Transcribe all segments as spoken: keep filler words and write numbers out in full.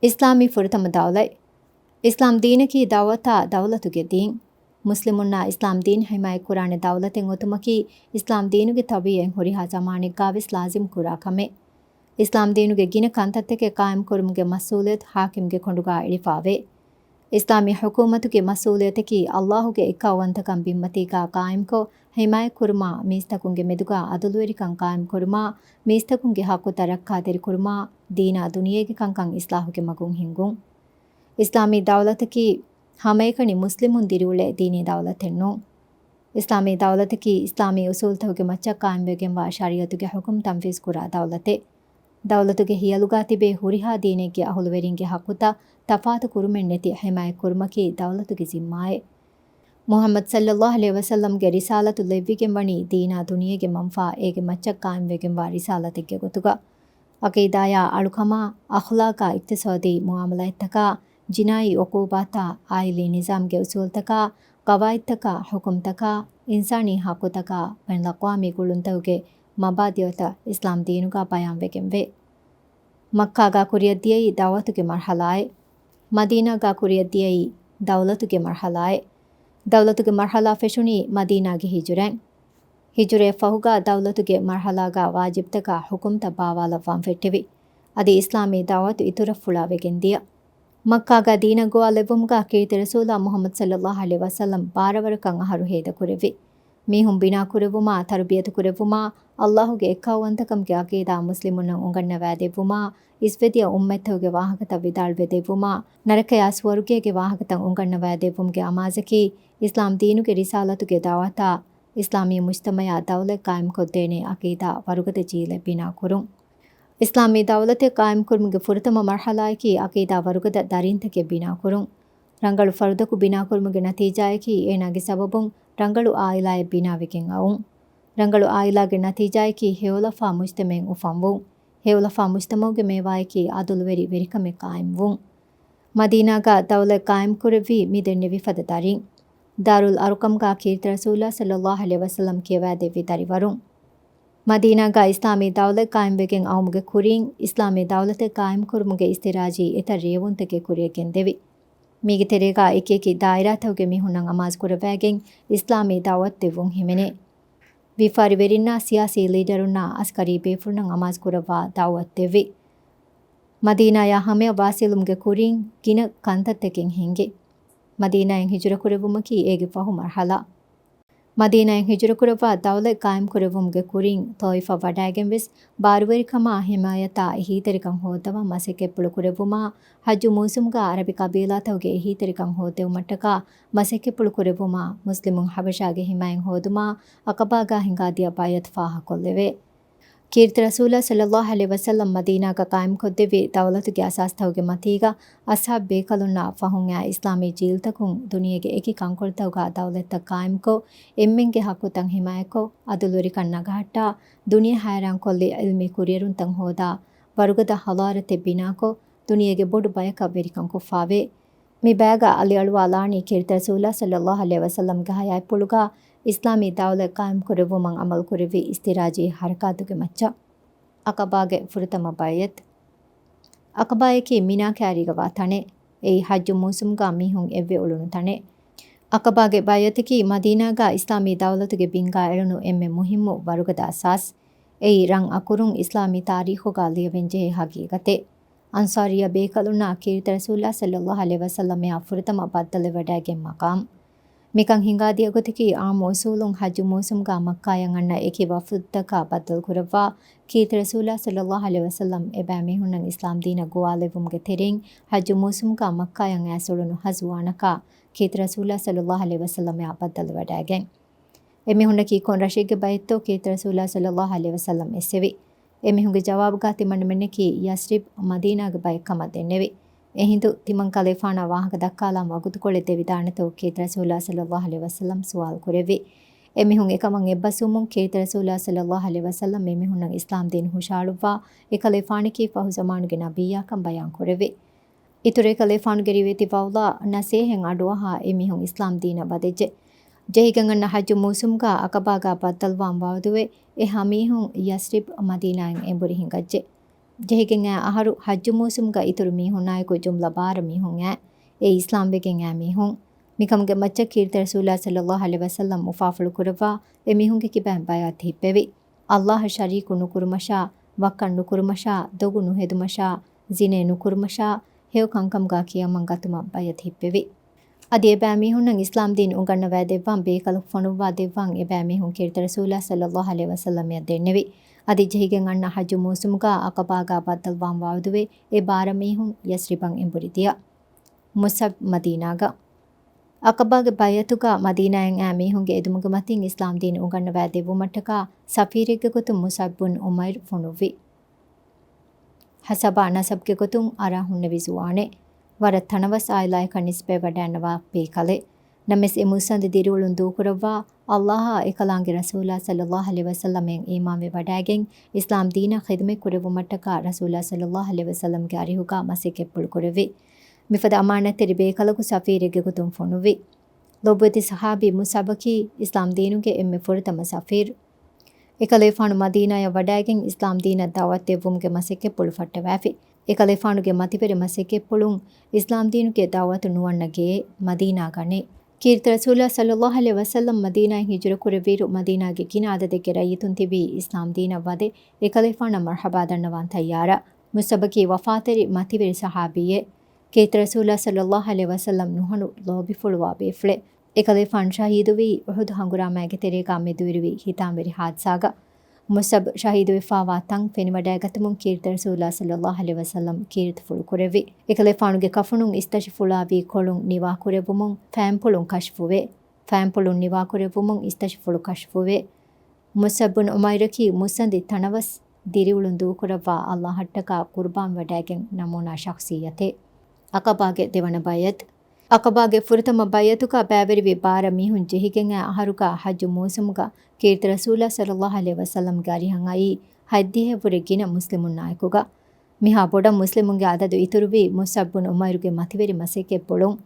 އިސްލާމީ ފުރަތަމަ ދައުލަތް. އިސްލާމް ދީނަކީ ދައުވަތާ ދައުލަތުގެ ދީން. މުސްލިމުންނާ އިސްލާމް ދީން ހިމާޔަތްކުރާނެ ދައުލަތެއް އޮތުމަކީ، އިސްލާމް ދީނުގެ ތަބީޢަތް ހުރިހާ ޒަމާނެއްގާވެސް ލާޒިމް ކުރާ ކަމެއް. އިސްލާމް ދީނުގެ ގިނަ ކަންތައްތަކެއް ޤާއިމްކުރުމުގެ މަސްއޫލިއްޔަތު ޙާކިމްގެ ކޮނޑުގާ އެޅިފާވޭ. އިސްލާމީ ޙުކޫމަތުގެ މަސްއޫލިއްޔަތަކީ، ﷲ ގެ އެއްކައުވަންތަކަން ބިންމަތީގާ ޤާއިމްކޮށް، ޙިމާޔަތްކުރުމާ، މީސްތަކުންގެ މެދުގާ ޢަދުލުވެރިކަން ޤާއިމްކުރުމާ، މީސްތަކުންގެ ޙައްޤުތައް ރައްކާތެރިކުރުމާ، ދީނާ ދުނިޔޭގެ ކަންކަން އިޞްލާޙުގެ މަގުން ހިންގުން. އިސްލާމީ ދައުލަތަކީ ހަމައެކަނި މުސްލިމުން ދިރިއުޅޭ ދީނީ ދައުލަތެއް ނޫން. އިސްލާމީ ދައުލަތަކީ އިސްލާމީ އުޞޫލުތަކުގެ މައްޗަށް ޤާއިމްވެގެންވާ ޝަރީޢަތުގެ ޙުކުމް ތަންފީޒުކުރާ ދައުލަތެއް. ދައުލަތުގެ ހިޔަލުގާ ތިބޭ ހުރިހާ ދީނެއްގެ އަހުލުވެރިންގެ ޙައްޤުތައް ތަފާތު ކުރުމެއްނެތި ޙިމާޔަތްކުރުމަކީ ދައުލަތުގެ ޒިންމާއެއް. މުޙައްމަދު ޞައްލައްލާހު ޢަލައިހި ވަސައްލަމްގެ ރިސާލަތު ލެއްވިގެންވަނީ ދީނާ ދުނިޔޭގެ މަންފާ އޭގެ މައްޗަށް ޤާއިމްވެގެންވާ ރިސާލަތެއްގެ ގޮތުގަ. ޢަޤީދާޔާ އަޅުކަމާ، އަޚްލާޤާ، އިޤްތިޞާދީ މުޢާމަލާތްތަކާ، ޖިނާއީ ޢުޤޫބާތާ، ޢާއިލީ ނިޒާމްގެ އުޞޫލުތަކާ، ޤަވާޢިދުތަކާ، ޙުކުމްތަކާ، އިންސާނީ ޙައްޤުތަކާ، ބައިނަލްއަޤްވާމީ ގުޅުންތަކުގެ މަބާދިއުތައް އިސްލާމް ދީނުގާ ބަޔާންވެގެންވޭ. މައްކާގާ ކުރިއަށްދިޔައީ ދަޢުވަތުގެ މަރްޙަލާއެއް. މަދީނާގާ ކުރިއަށްދިޔައީ ދައުލަތުގެ މަރްޙަލާއެއް. ދައުލަތުގެ މަރްޙަލާ ފެށުނީ މަދީނާގެ ހިޖުރައިން. ހިޖުރައަށް ފަހުގާ ދައުލަތުގެ މަރްޙަލާގާ ވާޖިބުތަކާ ޙުކުމްތައް ބާވާލައްވާން ފެއްޓެވި. އަދި އިސްލާމީ ދަޢުވަތު އިތުރަށް ފުޅާވެގެން ދިޔަ. މައްކާގާ ދީނަށް ގޮވާލެއްވުމުގާ ކީރިތި ރަސޫލާ މުޙައްމަދު ޞައްލައްލާހު ޢަލައިހި ވަސައްލަމް ބާރަ ވަރަކަށް އަހަރު ހޭދަކުރެއްވި. މީހުން ބިނާކުރެއްވުމާ، ތަރުބިޔަތު ކުރެއްވުމާ، ﷲ ގެ އެއްކައުވަންތަކަމުގެ ޢަޤީދާ މުސްލިމުންނަށް އުނގަންނަވައިދެއްވުމާ، އިސްވެދިޔަ އުއްމަތްތަކުގެ ވާހަކަތައް ވިދާޅުވެދެއްވުމާ، ނަރަކަޔާ ސުވަރުގޭގެ ވާހަކަތައް އުނގަންނަވައިދެއްވުމުގެ އަމާޒަކީ، އިސްލާމް ދީނުގެ ރިސާލަތުގެ ދަޢުވަތާ، އިސްލާމީ މުޖްތަމަޢާ ދައުލަތް ޤާއިމްކޮށްދޭނެ ޢަޤީދާ ވަރުގަދަ ޖީލެއް ބިނާކުރުން. އިސްލާމީ ދައުލަތެއް ޤާއިމްކުރުމުގެ ފުރަތަމަ މަރްޙަލާއަކީ ޢަޤީދާ ވަރުގަދަ ދަރިންތަކެއް ބިނާކުރުން. ރަނގަޅު ފަރުދަކު ބިނާކުރުމުގެ ނަތީޖާއަކީ އޭނާގެ ސަބަބުން ރަނގަޅު ޢާއިލާއެއް ބިނާވެގެން އައުން. ރަނގަޅު ޢާއިލާގެ ނަތީޖާއަކީ ހެޔޮލަފާ މުޖްތަމަޢެއް އުފަންވުން. ހެޔޮލަފާ މުޖްތަމަޢުގެ މޭވާއަކީ ޢަދުލުވެރި ވެރިކަމެއް ޤާއިމްވުން. މަދީނާގަ ދައުލަތް ޤާއިމްކުރެއްވީ މި ދެންނެވިފަދަ ދަރިން. ދާރުލް އަރްޤަމްގަ ކީރިތި ރަސޫލާ ޞައްލައްލާހު ޢަލައިހި ވަސައްލަމް ކިޔަވައިދެއްވި ދަރިވަރުން. މަދީނާގަ އިސްލާމީ ދައުލަތް ޤާއިމްވެގެން އައުމުގެ ކުރިން، އިސްލާމީ ދައުލަތެއް ޤާއިމްކުރުމުގެ އިސްތިރާޖީ އެތައް ރޭވުންތަކެއް ކުރިއަށް ގެންދެވި. މީގެ ތެރޭގަ އެކިއެކި ދާއިރާތަކުގެ މީހުންނަށް އަމާޒުކުރައްވައިގެން އިސްލާމީ ދައުވަތު ދެއްވުން ހިމެނޭ. ވިޔަފާރިވެރިންނާ ސިޔާސީ ލީޑަރުންނާ އަސްކަރީ ބޭފުޅުންނަށް އަމާޒުކުރައްވާ ދައުވަތު ދެއްވި. މަދީނާޔާ ހަމަޔަށް ވާސިލުމުގެ ކުރިން ގިނަ ކަންތައްތަކެއް ހިނގި. މަދީނާއިން ހިޖުރަކުރެއްވުމަކީ އޭގެ ފަހު މަރްޙަލާ. މަދީނާއިން ހިޖުރަކުރައްވާ ދައުލަތް ޤާއިމްކުރެއްވުމުގެ ކުރިން ޠާއިފަށް ވަޑައިގެންވެސް ބާރުވެރިކަމާ ޙިމާޔަތާ އެހީތެރިކަން ހޯއްދަވަން މަސައްކަތްޕުޅު ކުރެއްވުމާ، ޙައްޖު މޫސުމުގަ ޢަރަބި ޤަބީލާތަކުގެ އެހީތެރިކަން ހޯއްދެވުމަށްޓަކާ މަސައްކަތްޕުޅު ކުރެއްވުމާ، މުސްލިމުން ޙަބަޝާގެ ޙިމާޔަތް ހޯދުމާ، ޢަޤަބާގަ ހިނގާދިޔަ ބައިޢަތު ފާހަގަކޮށްލެވޭ. ކީރިތި ރަސޫލާ ޞައްލައްލާހު ޢަލައިހި ވަސައްލަމް މަދީނާގަ ޤާއިމްކޮށްދެއްވި ދައުލަތުގެ އަސާސްތަކުގެ މަތީގަ، އަޞްޙާބް ބޭކަލުންނާ ފަހުން އައި އިސްލާމީ ޖީލުތަކުން ދުނިޔޭގެ އެކި ކަންކޮޅުތަކުގަ ދައުލަތްތައް ޤާއިމްކޮށް، އެންމެންގެ ޙައްޤުތައް ޙިމާޔަތްކޮށް، ޢަދުލުވެރިކަން ނަގަހައްޓާ، ދުނިޔެ ހައިރާންކޮށްލި ޢިލްމީ ކުރިއެރުންތައް ހޯދާ، ވަރުގަދަ ޙަޟާރަތެއް ބިނާކޮށް، ދުނިޔޭގެ ބޮޑު ބަޔަކަށް ވެރިކަން ކޮށްފާވޭ. މި ބައިގަ އަލިއަޅުވާލާނީ ކީރިތި ރަސޫލާ ޞައްލައްލާހު ޢަލައިހި ވަސައްލަމްގެ ޙަޔާތްޕުޅުގަ އިސްލާމީ ދައުލަތް ޤާއިމްކުރެއްވުމަށް ޢަމަލުކުރެއްވި އިސްތިރާޖީ ޙަރަކާތުގެ މައްޗަށް. ޢަޤަބާގެ ފުރަތަމަ ބައިޢަތު. ޢަޤަބާއަކީ މިނާ ކައިރީގަ ވާ ތަނެއް. އެއީ ޙައްޖު މޫސުމުގަ މީހުން އެއްވެ އުޅުނު ތަނެއް. ޢަޤަބާގެ ބައިޢަތަކީ މަދީނާގަ އިސްލާމީ ދައުލަތުގެ ބިންގާ އެޅުނު އެންމެ މުހިއްމު ވަރުގަދަ އަސާސް. އެއީ ރަން އަކުރުން އިސްލާމީ ތާރީޚުގަ ލިޔެވެންޖެހޭ ޙަޤީޤަތެއް. އަންޞާރިއްޔަ ބޭކަލުންނާ ކީރިތި ރަސޫލާ ޞައްލައްލާހު ޢަލައިހި ވަސައްލަމައާ ފުރަތަމަ ބައްދަލުވެވަޑައިގެން މަޤާމް. މިކަން ހިނގާދިޔަ ގޮތަކީ، ޢާއްމު އުޞޫލުން ޙައްޖު މޫސުމުގަ މައްކާޔަށް އަންނަ އެކި ވަފުދުތަކާ ބައްދަލުކުރައްވާ، ކީރިތި ރަސޫލާ ޞައްލައްލާހު ޢަލައިހި ވަސައްލަމް އެބައިމީހުންނަށް އިސްލާމް ދީނަށް ގޮވާލެއްވުމުގެ ތެރެއިން، ޙައްޖު މޫސުމުގަ މައްކާޔަށް އައިސް އުޅުނު ހަޒުވާނަކާ، ކީރިތި ރަސޫލާ ޞައްލައްލާހު ޢަލައިހި ވަސައްލަމައާ ބައްދަލުވެވަޑައިގެން. އެމީހުންނަކީ ކޮން ރަށެއްގެ ބައެއްތޯ ކީރިތި ރަސޫލާ ޞައްލައްލާހު ޢަލައިހި ވަސައްލަމް އެއްސެވި. އެމީހުންގެ ޖަވާބުގަ ތިމަންނަމެންނަކީ ޔަސްރިބް މަދީނާގެ ބައެއް ކަމަށް ދެންނެވި. އެހިނދު ތިމަން ކަލޭފާނާ ވާހަކަ ދައްކާލާން ވަގުތުކޮޅެއް ދެވިދާނެތޯ ކީރިތި ރަސޫލާ ޞައްލައްލާހު ޢަލައިހި ވަސައްލަމް ސުވާލު ކުރެއްވި. އެމީހުން އެކަމަށް އެއްބަސްވުމުން ކީރިތި ރަސޫލާ ޞައްލައްލާހު ޢަލައިހި ވަސައްލަމް އެމީހުންނަށް އިސްލާމް ދީން ހުށައަޅުއްވާ، އެކަލޭފާނަކީ ފަހު ޒަމާނުގެ ނަބިއްޔާކަން ބަޔާން ކުރެއްވި. އިތުރު އެކަލޭފާނުގެ ރިވޭތި ވައުލާ ނަސޭހަތް އަޑުއަހާ އެމީހުން އިސްލާމް ދީނަށް ވަދެއްޖެ. ޖެހިގެން އަންނަ ޙައްޖު މޫސުމުގަ ޢަޤަބާގަ ބައްދަލުވާން ވަޢުދުވެ، އެ ހަމީހުން ޔަސްރިބް މަދީނާއިން އެނބުރި ހިނގައްޖެ. ޖެހިގެން އައި އަހަރު ޙައްޖު މޫސުމުގަ އިތުރު މީހުންނާއެކު ޖުމްލަ ބާރަ މީހުން އައި، އެއީ އިސްލާމްވެގެން އައި މީހުން. މިކަމުގެ މައްޗަށް ކީރިތި ރަސޫލާ ޞައްލައްލާހު ޢަލައިހި ވަސައްލަމް އުފާފުޅު ކުރައްވާ، އެމީހުންގެ ކިބައިން ބައިޢަތު ހިއްޕެވި. ﷲ އަށް ޝަރީކު ނުކުރުމަށާ، ވައްކަން ނުކުރުމަށާ، ދޮގު ނުހެދުމަށާ، ޒިނޭ ނުކުރުމަށާ، ހެޔޮ ކަންކަމުގާ ކިޔަމަން ގަތުމަށް ބައިޢަތު ހިއްޕެވި. އަދި އެބައިމީހުންނަށް އިސްލާމް ދީން އުނގަންނަވައިދެއްވާން ބޭކަލަކު ފޮނުއްވާ ދެއްވާން އެބައިމީހުން ކީރިތި ރަސޫލާ ޞައްލައްލާހު ޢަލައިހި ވަސައްލަމައަށް ދެންނެވި. އަދި ޖެހިގެން އަންނަ ޙައްޖު މޫސުމުގާ ޢަޤަބާގާ ބައްދަލުވާން ވަޢުދުވެ، އެ ބާރަ މީހުން ޔަސްރިބަށް އެނބުރި ދިޔަ. މުޞްޢަބް މަދީނާގަ. ޢަޤަބާގެ ބައިޢަތުގާ މަދީނާއިން އައި މީހުންގެ އެދުމުގެ މަތިން އިސްލާމް ދީން އުނގަންނަވައިދެއްވުމަށްޓަކާ ސަފީރެއްގެ ގޮތުން މުޞްޢަބް ބުން ޢުމައިރު ފޮނުއްވި. ޙަސަބާ ނަސަބްގެ ގޮތުން އަރާ ހުންނެވި ޒުވާނެއް. ވަރަށް ތަނަވަސް ޢާއިލާއަކަށް ނިސްބަތް ވަޑައިންނަވާ ބޭކަލެއް. ނަމަވެސް އެ މުއްސަނދި ދިރިއުޅުން ދޫކުރައްވާ، ﷲ އާ އެކަލާނގެ ރަސޫލާ ޞައްލައްލާހު ޢަލައިހި ވަސައްލަމައަށް އީމާންވެ ވަޑައިގެން، އިސްލާމް ދީނަށް ޚިދުމަތް ކުރެއްވުމަށްޓަކާ ރަސޫލާ ޞައްލައްލާހު ޢަލައިހި ވަސައްލަމްގެ އަރިހުގާ މަސައްކަތްޕުޅު ކުރެއްވި. މިފަދަ އަމާނަތްތެރި ބޭކަލަކު ސަފީރެއްގެ ގޮތުން ފޮނުއްވި. ލޮބުވެތި ޞަޙާބީ މުޞްޢަބަކީ އިސްލާމް ދީނުގެ އެންމެ ފުރަތަމަ ސަފީރު. އެކަލޭފާނު މަދީނާޔަށް ވަޑައިގެން އިސްލާމް ދީނަށް ދަޢުވަތު ދެއްވުމުގެ މަސައްކަތްޕުޅު ފައްޓަވައިފި. އެކަލޭފާނުގެ މަތިވެރި މަސައްކަތްޕުޅުން އިސްލާމް ދީނުގެ ދަޢުވަތު ނުވަންނަ ގެއެއް މަދީނާގަ ނެތް. ކީރިތި ރަސޫލާ ޞައްލައްލާހު ޢަލައިހި ވަސައްލަމް މަދީނާއިން ހިޖުރަ ކުރެއްވިއިރު، މަދީނާގެ ގިނަ އަދަދެއްގެ ރައްޔިތުން ތިބީ އިސްލާމް ދީނަށް ވަދެ، އެކަލޭފާނަށް މަރްޙަބާ ދަންނަވާން ތައްޔާރަށް. މުޞްޢަބަކީ ވަފާތެރި މަތިވެރި ޞަޙާބީއެއް. ކީރިތި ރަސޫލާ ޞައްލައްލާހު ޢަލައިހި ވަސައްލަމް ނުހަނު ލޯބިފުޅުވާ ބޭފުޅެއް. އެކަލޭފާނު ޝަހީދުވީ އުޙުދު ހަނގުރާމައިގެ ތެރޭގާ މެދުވެރިވި ހިތާމަވެރި ހާދިސާގަ. މުޞްޢަބް ޝަހީދުވެފާވާ ތަން ފެނިވަޑައިގަތުމުން ކީރިތި ރަސޫލާ ޞައްލައްލާހު ޢަލައިހި ވަސައްލަމް ކީރިތިފުޅު ކުރެއްވި. އެކަލޭފާނުގެ ކަފުނުން އިސްތަށި ފުޅާވީ ކޮޅުން ނިވާކުރެއްވުމުން ފައިންޕުޅުން ކަޝްފުވޭ. ފައިންޕުޅުން ނިވާކުރެއްވުމުން އިސްތަށިފުޅު ކަޝްފުވޭ. މުޞްޢަބް ބުން ޢުމައިރަކީ މުއްސަނދި ތަނަވަސް ދިރިއުޅުން ދޫކުރައްވާ ﷲ އަށްޓަކާ ޤުރުބާން ވަޑައިގެން ނަމޫނާ ޝަޚްޞިއްޔަތެއް. ޢަޤަބާގެ ދެވަނަ ބައިޢަތު. ޢަޤަބާގެ ފުރަތަމަ ބައިޢަތުގަ ބައިވެރިވި ބާރަ މީހުން ޖެހިގެން އައި އަހަރުގަ ޙައްޖު މޫސުމުގަ ކީރިތި ރަސޫލާ ޞައްލައްލާހު ޢަލައިހި ވަސައްލަމްގެ އަރިހަށް އައީ ހަތްދިހައެއްވުރެ ގިނަ މުސްލިމުންނާއެކުގަ. މިހާ ބޮޑަށް މުސްލިމުންގެ އަދަދު އިތުރުވީ މުޞްޢަބް ބުން ޢުމައިރުގެ މަތިވެރި މަސައްކަތްޕުޅުން.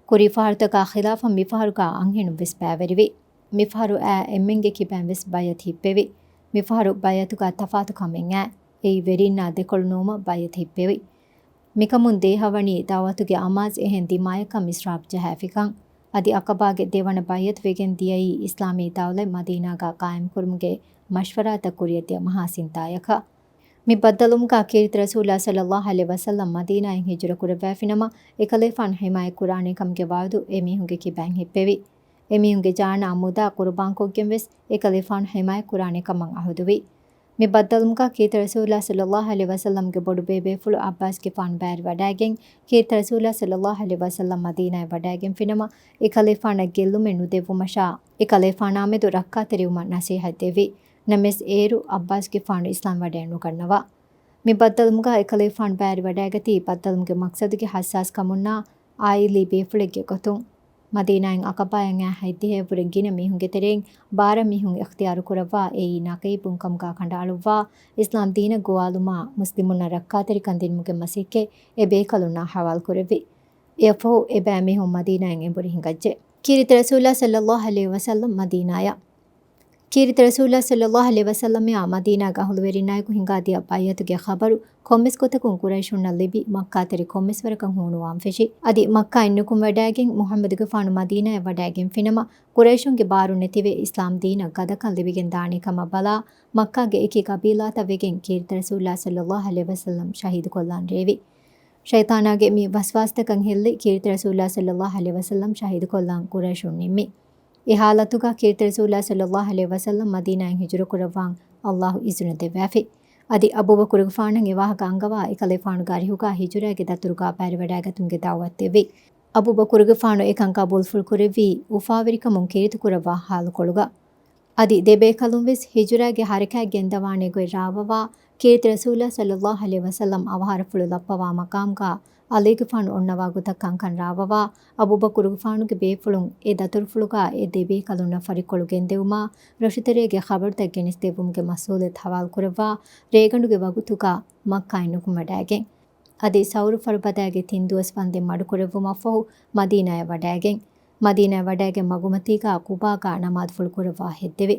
ކުރީ ފަހަރުތަކާ ޚިލާފަށް މިފަހަރުގަ އަންހެނުން ވެސް ބައިވެރިވި. މިފަހަރު އައި އެންމެންގެ ކިބައިން ވެސް ބައިޢަތު ހިއްޕެވި. މިފަހަރު ބައިޢަތުގަ ތަފާތު ކަމެއް އައި. އެއީ ވެރީންނާ ދެކޮޅު ނުވުމަށް ބައިޢަތު ހިއްޕެވި. މިކަމުން ދޭހަވަނީ ދަޢުވަތުގެ އަމާޒު އެހެން ދިމާޔަކަށް މިސްރާބް ޖަހައިފިކަން. އަދި ޢަޤަބާގެ ދެވަނަ ބައިޢަތު ވެގެން ދިޔައީ އިސްލާމީ ދައުލަތް މަދީނާގަ ޤާއިމްކުރުމުގެ މަޝްވަރާތައް ކުރިއަށް ދިޔަ މަހާ ސިންތާޔަކަށް. މި ބައްދަލުވުމުގަ ކީރިތި ރަސޫލާ ޞައްލައްލާހު ޢަލައިހި ވަސައްލަމް މަދީނާއިން ހިޖުރަ ކުރައްވައިފިނަމަ، އެކަލޭފާނު ޙިމާޔަތް ކުރާނެ ކަމުގެ ވަޢުދު އެމީހުންގެ ކިބައިން ހިއްޕެވި. އެމީހުންގެ ޖާނާ މުދާ ޤުރުބާންކޮށްގެން ވެސް އެކަލޭފާނު ޙިމާޔަތް ކުރާނެ ކަމަށް ޢަހުދުވި. މި ބައްދަލުވުމުގަ ކީރިތި ރަސޫލާ ޞައްލައްލާހު ޢަލައިހި ވަސައްލަމްގެ ބޮޑު ބޭބޭފުޅު ޢައްބާސްގެފާނު ބައިވެރިވަޑައިގެން، ކީރިތި ރަސޫލާ ޞައްލައްލާހު ޢަލައިހި ވަސައްލަމް މަދީނާއަށް ވަޑައިގެންފިނަމަ، އެކަލޭފާނަށް ގެއްލުމެއް ނުދެއްވުމަށާ، އެކަލޭފާނާމެދު ރައްކާތެރިވުމަށް ނަޞޭޙަތް ދެއްވި. ނަމަވެސް އޭރު ޢައްބާސްގެފާނު އިސްލާމް ވަޑައެއް ނުގަންނަވާ. މި ބައްދަލުވުމުގަ އެކަލޭފާނު ބައިވެރިވަޑައިގަތީ ބައްދަލުވުމުގެ މަޤްޞަދުގެ ޙައްސާސް ކަމުންނާ ޢާއިލީ ބޭފުޅެއްގެ ގޮތުން. މަދީނާއިން ޢަޤަބާއަށް އައި ހަތްދިހައެއްވުރެ ގިނަ މީހުންގެ ތެރެއިން ބާރަ މީހުން އިޚްތިޔާރު ކުރައްވާ އެއީ ނަޤީބުން ކަމުގަ ކަނޑައަޅުއްވާ، އިސްލާމް ދީނަށް ގޮވާލުމާ، މުސްލިމުންނަށް ރައްކާތެރިކަން ދިނުމުގެ މަސައްކަތް އެ ބޭކަލުންނާ ޙަވާލުކުރެއްވި. އެއަށްފަހު އެބައިމީހުން މަދީނާއިން އެނބުރި ހިނގައްޖެ. ކީރިތި ރަސޫލާ ޞައްލައްލާހު ޢަލައިހި ވަސައްލަމް މަދީނާޔަށް. ކީރިތި ރަސޫލާ ޞައްލައްލާހު ޢަލައިހި ވަސައްލަމްއާ މަދީނާގެ އަހުލުވެރިންނާއެކު ހިނގާދިޔަ ބައިޢަތުގެ ޚަބަރު ކޮންމެސް ގޮތަކުން ޤުރައިޝުންނަށް ލިބި، މައްކާތެރި ކޮންމެސް ވަރަކަށް ހޫނުވާން ފެށި. އަދި މައްކާއިން ނުކުމެވަޑައިގެން މުޙައްމަދުގެފާނު މަދީނާޔަށް ވަޑައިގެންފިނަމަ، ޤުރައިޝުންގެ ބާރު ނެތިވެ އިސްލާމް ދީނަށް ގަދަކަން ލިބިގެން ދާނެ ކަމަށް ބަލާ، މައްކާގެ އެކި ޤަބީލާތައް ވެގެން ކީރިތި ރަސޫލާ ޞައްލައްލާހު ޢަލައިހި ވަސައްލަމް ޝަހީދުކޮށްލާން ރޭވި. ޝައިޠާނާގެ މި ވަސްވާސްތަކަށް ހެއްލި ކީރިތި ރަސޫލާ ޞައްލައްލާހު ޢަލައިހި ވަސައްލަމް ޝަހީދުކޮށްލާން ޤުރައިޝުން ނިންމި. އެ ޙާލަތުގަ ކީރިތި ރަސޫލާ ޞައްލައްލާހު ޢަލައިހި ވަސައްލަމް މަދީނާއިން ހިޖުރަ ކުރައްވާން ﷲ އިޒުނަ ދެއްވައިފި. އަދި އަބޫބަކުރުގެފާނަށް އެ ވާހަކަ އަންގަވާ އެކަލޭފާނުގެ އަރިހުގަ ހިޖުރައިގެ ދަތުރުގަ ބައިވެރިވަޑައިގަތުމުގެ ދަޢުވަތު ދެއްވި. އަބޫބަކުރުގެފާނު އެކަން ޤަބޫލުފުޅު ކުރެއްވީ އުފާވެރިކަމުން ކީރިތި ކުރައްވާ ޙާލުކޮޅުގަ. އަދި ދެބޭކަލުން ވެސް ހިޖުރައިގެ ޙަރަކާތް ގެންދަވާނެ ގޮތް ރާވަވާ، ކީރިތި ރަސޫލާ ޞައްލައްލާހު ޢަލައިހި ވަސައްލަމް އަވަހާރަފުޅު ލައްޕަވާ މަޤާމުގަ ޢަލީގެފާނު އޮންނަވާ ގޮތަށް ކަންކަން ރާވަވާ، އަބޫބަކުރުގެފާނުގެ ބޭފުޅުން އެ ދަތުރުފުޅުގަ އެ ދެބޭކަލުންނަށް ފަރިއްކޮޅު ގެންދެވުމާ، ރަށުތެރޭގެ ޚަބަރުތައް ގެނެސްދެއްވުމުގެ މަސްއޫލިއްޔަތު ޙަވާލުކުރައްވާ، ރޭގަނޑުގެ ވަގުތުގަ މައްކާއިން ނުކުމެވަޑައިގެން. އަދި ސައުރު ފަރުބަދައިގެ ތިން ދުވަސް ވަންދެން މަޑުކުރެއްވުމަށްފަހު މަދީނާޔަށް ވަޑައިގެން، މަދީނާޔަށް ވަޑައިގެން މަގުމަތީގަ ޤުބާގަ ނަމާދުފުޅު ކުރައްވާ ހެއްދެވި.